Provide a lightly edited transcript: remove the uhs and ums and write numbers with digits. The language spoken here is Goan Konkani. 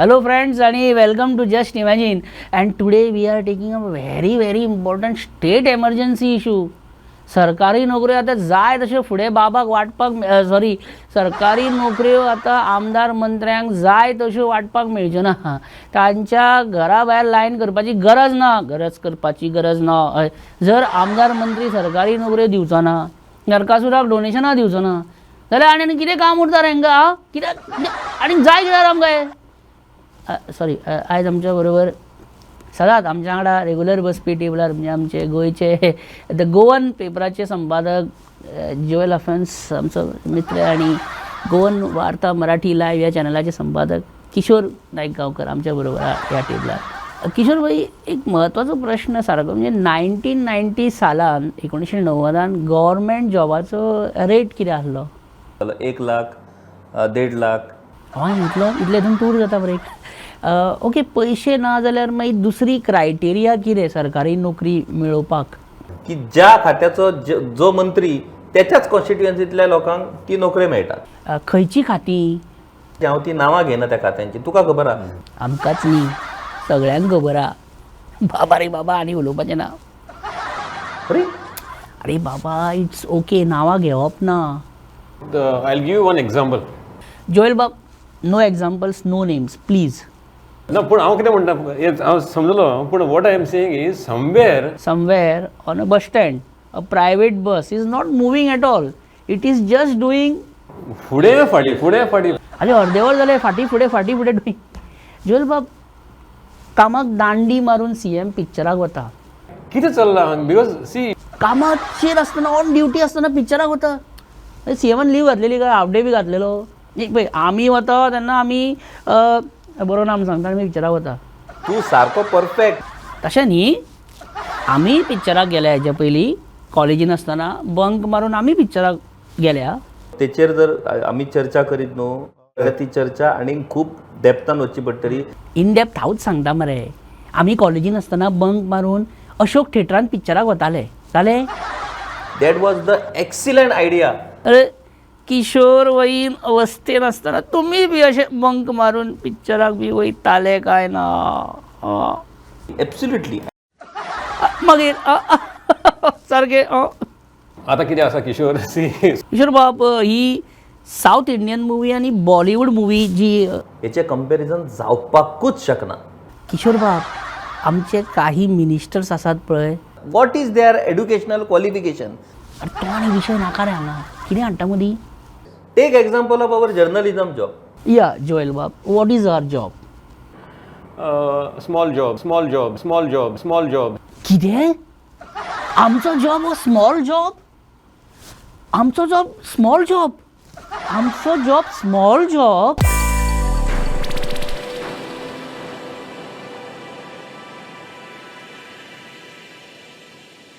Hello friends आणि welcome to Just Imagine, and today we are taking a very very important state emergency issue. सरकारी नोकऱ्यो आतां जाय तश्यो फुडें बाबाक वांटपाक, सॉरी, सरकारी नोकऱ्यो आतां आमदार मंत्र्यांक जाय तश्यो वांटपाक मेळच्यो ना. तांच्या घरा भायर लायन करपाची गरज ना, गरज करपाची गरज ना. हय, जर आमदार मंत्री सरकारी नोकऱ्यो दिवचो ना, नरकासुराक डोनेशनां दिवचो ना जाल्यार आनी आनी कितें काम उरता रे हांकां? आं, कित्याक आनी जाय कित्याक आमकां हें? सॉरी, आयज आमच्या बरोबर सदांच आमच्या वांगडा रेगुलर बसपी टेबलार म्हणजे आमचे गोंयचे the Goan पेपराचे संपादक जोएल अफेन्स आमचो मित्र आनी गोवन वार्ता मराठी लायव्ह ह्या चॅनलाचे संपादक किशोर नायक गांवकर आमच्या बरोबर ह्या टेबलार. किशोर भाई, एक म्हत्वाचो प्रश्न सारको म्हणजे 1990 सालान, 1990न गव्हर्मेंट जॉबाचो रेट कितें आसलो? 1 लाख, 1.5 लाख. हय, इतलो इतले हितून टूर जाता ब्रेक. ओके, पयशे ना जाल्यार मागीर दुसरी क्रायटेरिया कितें सरकारी नोकरी मेळोवपाक? की ज्या खात्याचो जो मंत्री, त्याच्याच कॉन्स्टिट्युएन्सीतल्या लोकांक ती नोकरी मेळटात. खंयची खातीं? हांव ती नांवां घेयना त्या खात्यांची, तुका खबर आहा. आमकांच न्ही, सगळ्यांक खबर आहा. बाबा रे बाबा, आनी उलोवपाचें ना. अरे. अरे बाबा, it's okay, नांवां घेवप ना. I'll give you one example. Joel Bob, no examples, no names, please. ना, पूण हांव कितें म्हणटा हें हांव समजलो, पूण what I am saying is somewhere Somewhere on a bus stand, a private bus is not moving at all. It is just doing फुडें फाटीं, फुडें फाटीं. अरे, अर्देवर जालें, फाटीं फुडें, फाटीं फुडें डुईंग. जोएल बाब, कामाक दांडी मारून सीएम पिक्चराक वता. कितें चल्लां? Because C कामाचेर आसतना, ऑन ड्युटी आसतना पिक्चराक वता. सीएमान लीव घातलेली काय हाफ डे बी घातलेलो? एक पळय, आमी वता तेन्ना आमी बरो नाम सांगता, आमी पिक्चराक वता. तूं सारको परफेक्ट. तशें न्ही, आमी पिक्चराक गेल्या हेच्या पयलीं, कॉलेजीन आसतना बंक मारून आमी पिक्चराक गेल्या. तेचेर जर आमी चर्चा करीत न्हू जाल्यार ती चर्चा आनी खूब डेप्थान वचची पडटली. इन डेप्थ हांवूच सांगता मरे. आमी कॉलेजीन आसतना बंक मारून अशोक थिएटरान पिक्चराक वताले, जालें. That was the excellent idea. अरे, किशोर वयीन अवस्थेन आसतना तुमी बी अशे बंक मारून पिक्चराक बी वयताले काय ना? आं. एब्सोल्युटली. मागीर सारकें. आतां कितें आसा किशोर, सी किशोर बाब, ही सावथ इंडियन मुवी आनी बॉलिवूड मुवी जी हेचें कंपॅरिजन जावपाकूच शकना. किशोर बाब, आमचे काही मिनिस्टर्स आसात पळय. What is their educational qualification? आनी तो आनी विशय नाका रे, हांगा कितें हाडटा मदीं? Take example of our journalism job. या जोएल बाब, what is our job? Small job, small job, small job, small job. कितें? आमचो जॉब हो स्मॉल जॉब? आमचो जॉब स्मॉल जॉब? आमचो जॉब स्मॉल जॉब?